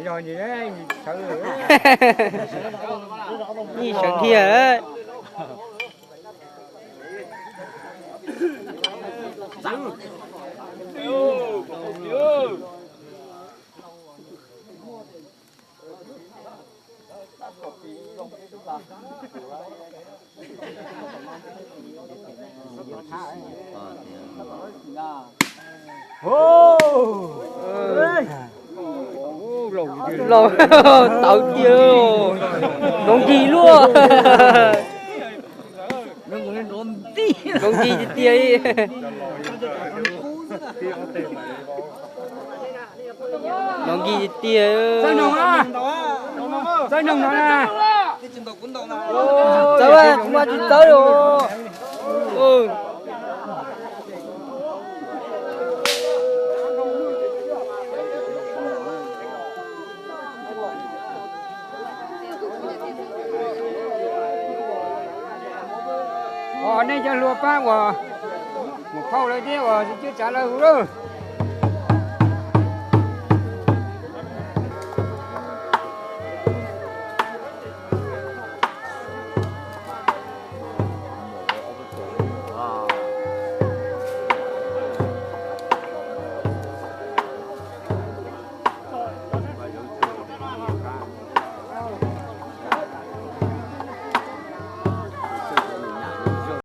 Yooj yim kawg. Yeej sawv dhia. Laus tawv tiag, nrov nkig luaj. Nrov nkig tiag tiag. Nrov nkig tiag tiag. Txawb no na. Txawb, kuv mas tsis txawb li. Nej cov hluas pab uas mus phauj lawv thiab uas cwb tsav lawv hu lawm.